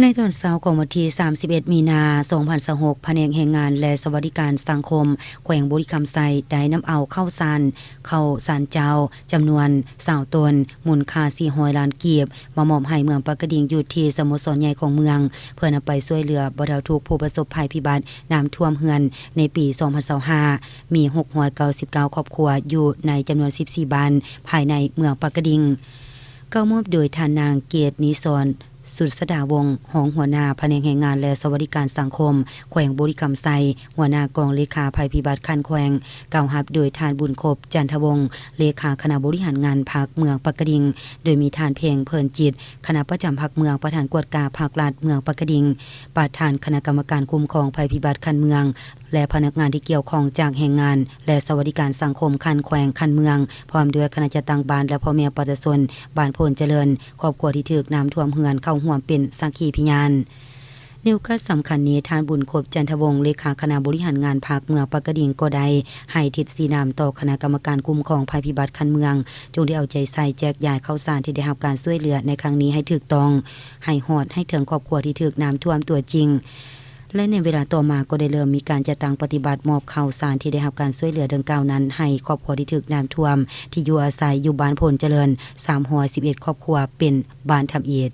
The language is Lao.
ໃນຕອນເຊົ້າຂອງວັນທີສາມສິບເອັດ ມີນາ ສອງພັນຊາວຫົກ ພະແນກແຮງງານ ແລະ ສະຫວັດດີການສັງຄົມ ແຂວງບໍລິຄຳໄຊ ໄດ້ນຳເອົາເຂົ້າສານ ເຂົ້າສານເຈົ້າ ຈຳນວນ ຊາວ ຕົນ, ມູນຄ່າ ສີ່ຮ້ອຍ ລ້ານກີບ ມາມອບໃຫ້ເມືອງປາກກະດິງ ຢູ່ທີ່ສະໂມສອນໃຫຍ່ຂອງເມືອງ ເພື່ອນຳໄປຊ່ວຍເຫຼືອບັນເທົາທຸກຜູ້ປະສົບໄພພິບັດນ້ຳຖ້ວມເຮືອນໃນປີ ສອງພັນຊາວຫ້າ ມີ ຫົກຮ້ອຍເກົ້າສິບເກົ້າ ຄອບຄົວ ຢູ່ໃນຈຳນວນ ສິບສີ່ ບ້ານ ພາຍໃນເມືອງປາກກະດິງ. ເຂົ້າມອບໂດຍທ່ານນາງ ເກດນິສອນ ສຸດສະດາວົງ ຮອງຫົວໜ້າພະແນກແຮງງານ ແລະ ສະຫວັດດີການສັງຄົມ ແຂວງບໍລິຄຳໄຊ, ຫົວໜ້າກອງເລຂາໄພພິບັດຂັ້ນແຂວງ, ກ່າວຮັບໂດຍທ່ານ ບຸນຄົບ ຈັນທະວົງ ເລຂາຄະນະບໍລິຫານງານພັກເມືອງປາກກະດິງ, ໂດຍມີທ່ານ ເພັງ ເພີນຈິດ ຄະນະປະຈຳພັກເມືອງ, ປະທານກວດກາພັກລັດເມືອງປາກກະດິງ, ປະທານຄະນະກຳມະການຄຸ້ມຄອງໄພພິບັດຂັ້ນເມືອງ ແລະ ພະນັກງານທີ່ກ່ຽວຂ້ອງຈາກແຮງງານ ແລະ ສະຫວັດດີການສັງຄົມຂັ້ນແຂວງ, ຂັ້ນເມືອງ, ພ້ອມດ້ວຍຄະນະຈັດຕັ້ງບ້ານ ແລະ ພໍ່ແມ່ປະຊາຊົນບ້ານໂພນຈະເລີນ ຄອບຄົວທີ່ຖືກນ້ຳຖ້ວມເຮືອນ ເຂົ້າຮ່ວມເປັນສັກຂີພະຍານ. ໃນໂອກາດສຳຄັນນີ້, ທ່ານ ບຸນຄົບ ຈັນທະວົງ ເລຂາຄະນະບໍລິຫານງານພັກເມືອງປາກກະດິງ ກໍໄດ້ໃຫ້ທິດຊີ້ນຳຕໍ່ຄະນະກຳມະການຄຸ້ມຄອງໄພພິບັດຂັ້ນເມືອງ ຈົ່ງໄດ້ເອົາໃຈໃສ່ແຈກຢາຍເຂົ້າສານທີ່ໄດ້ຮັບການຊ່ວຍເຫຼືອໃນຄັ້ງນີ້ໃຫ້ຖືກຕ້ອງ, ໃຫ້ຮອດໃຫ້ເຖິງຄອບຄົວທີ່ຖືກນ້ຳຖ້ວມຕົວຈິງ. ແລະ ໃນເວລາຕໍ່ມາກໍໄດ້ເລີ່ມມີການຈັດຕັ້ງປະຕິບັດມອບເຂົ້າສານທີ່ໄດ້ຮັບການຊ່ວຍເຫຼືອດັ່ງກ່າວນັ້ນ ໃຫ້ຄອບຄົວທີ່ຖືກນ້ຳຖ້ວມ ທີ່ຢູ່ອາໄສຢູ່ບ້ານໂພນຈະເລີນ ສາມຮ້ອຍສິບເອັດ ຄອບຄົວ ເປັນບ້ານທຳອິດ.